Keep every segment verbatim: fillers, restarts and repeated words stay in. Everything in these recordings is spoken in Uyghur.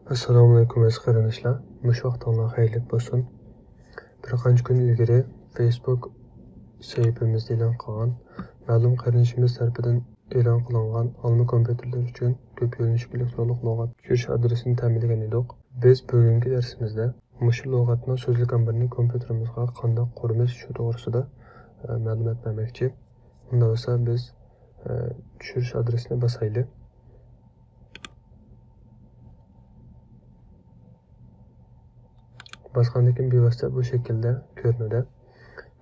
ئەسسالامۇئەلەيكۇم ئەزىز قېرىنداشلار، مۇشۇ ۋاقتىڭلار خەيرلىك بولسۇن. بىر قانچە كۈن ئىلگىرى فېيسبۇك سەھىپىمىزدە ئېلان قىلغان مەلۇم قېرىندىشىمىز تەرىپىدىن ئېلان قىلىنغان ئالما كومپيۇتېرلار ئۈچۈن كۆپ يۆنىلىشلىك تولۇق لۇغەت چۈشۈرۈش ئادرېسىنى تەمىنلىگەن ئىدۇق. بىز بۈگۈنكى دەرسىمىزدە مۇشۇ لۇغەتنىڭ سۆزلۈك ئامبىرىنى كومپيۇتېرىمىزغا قانداق قۇرىمىز، شۇ توغرىسىدا، ئە، مەلۇمات بەرمەكچى. ئۇنداق بولسا بىز، ئە، چۈشۈرۈش ئادرېسىنى باسايلى. باسقاندىن كېيىن بىۋاسىتە بۇ شەكىلدە كۆرۈنىدۇ.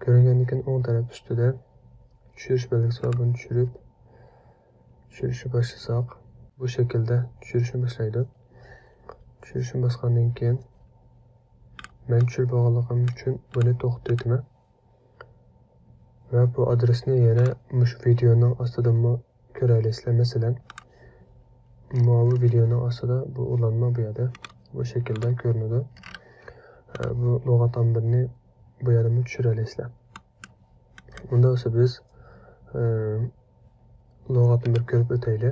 كۆرۈنگەندىن كېيىن ئوڭ تەرەپ ئۈستىدە چۈشۈرۈش بەلگىسى بار، بۇنى چۈشۈرۈپ، چۈشۈرۈشنى باشلىساق، بۇ شەكىلدە چۈشۈرۈشنى باشلايدۇ. چۈشۈرۈشنى باسقاندىن كېيىن، مەن چۈشۈرۈپ بولغانلىقىم ئۈچۈن بۇنى توختىتىمەن. ۋە بۇ ئادرېسنى يەنە مۇشۇ ۋىدېئونىڭ ئاستىدىمۇ كۆرەلەيسىلەر. مەسىلەن، ماۋۇ ۋىدېئونىڭ ئاستىدا بۇ ئۇلانما بۇ يەردە بۇ شەكىلدە كۆرۈنىدۇ. ئە، بۇ لۇغەت ئامبىرىنى بۇ يەردىمۇ چۈشۈرەلەيسىلەر. ئۇنداق بولسا بىز، ئە، لۇغەتنى بىر كۆرۈپ ئۆتەيلى.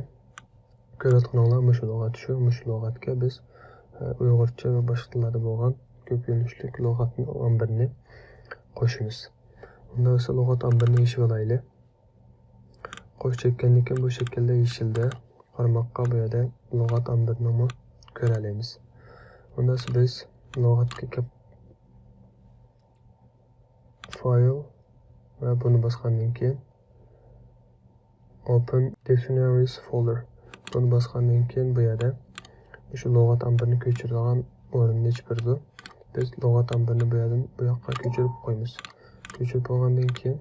كۆرۈۋاتقىنىڭلار مۇشۇ لۇغەت شۇ، مۇشۇ لۇغەتكە بىز، ئە، ئۇيغۇرچە ۋە باشقا تىللاردا بولغان كۆپ يۆنىلىشلىك لۇغەتنىڭ ئامبىرىنى قوشىمىز. ئۇنداق بولسا لۇغەت ئامبىرىنى يېشىۋالايلى. قوش چەككەندىن كېيىن بۇ شەكىلدە يېشىلدە قارىماققا بۇ يەردە لۇغەت ئامبىرىنىمۇ كۆرەلەيمىز. ئۇنداق بولسا بىز لۇغەتكە كەپ فايل ۋە بۇنى باسقاندىن كېيىن Open Dictionaries folder. بۇنى باسقاندىن كېيىن بۇ يەردە مۇشۇ لۇغەت ئامبىرىنى كۆچۈرىدىغان ئورۇننى ئېچىپ بېرىدۇ. بىز لۇغەت ئامبىرىنى بۇ يەردىن بۇ ياققا كۆچۈرۈپ قويىمىز. كۆچۈرۈپ بولغاندىن كېيىن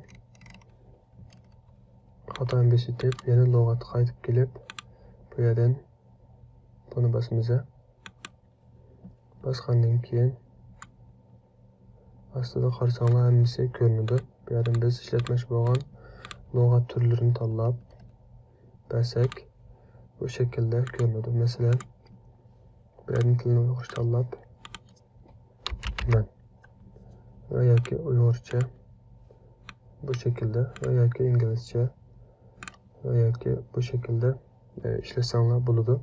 خاتانى بېسىتىپ، يەنە لۇغەتكە قايتىپ كېلىپ، بۇ يەردىن بۇنى باسىمىز. باسقاندىن كېيىن ئاستىدا قارىساڭلار ھەممىسى كۆرۈنىدۇ. بۇ يەردىن بىز ئىشلەتمەكچى بولغان لۇغەت تۈرلىرىنى تاللاپ بەرسەك، بۇ شەكىلدە كۆرۈنىدۇ. مەسىلەن، بۇ يەردىن تىلنى ئۇيغۇرچە تاللاپ، مەن ۋە ياكى ئۇيغۇرچە بۇ شەكىلدە ۋە ياكى ئىنگلىزچە ۋە ياكى بۇ شەكىلدە، ئە، ئىشلەتسەڭلار بولىدۇ.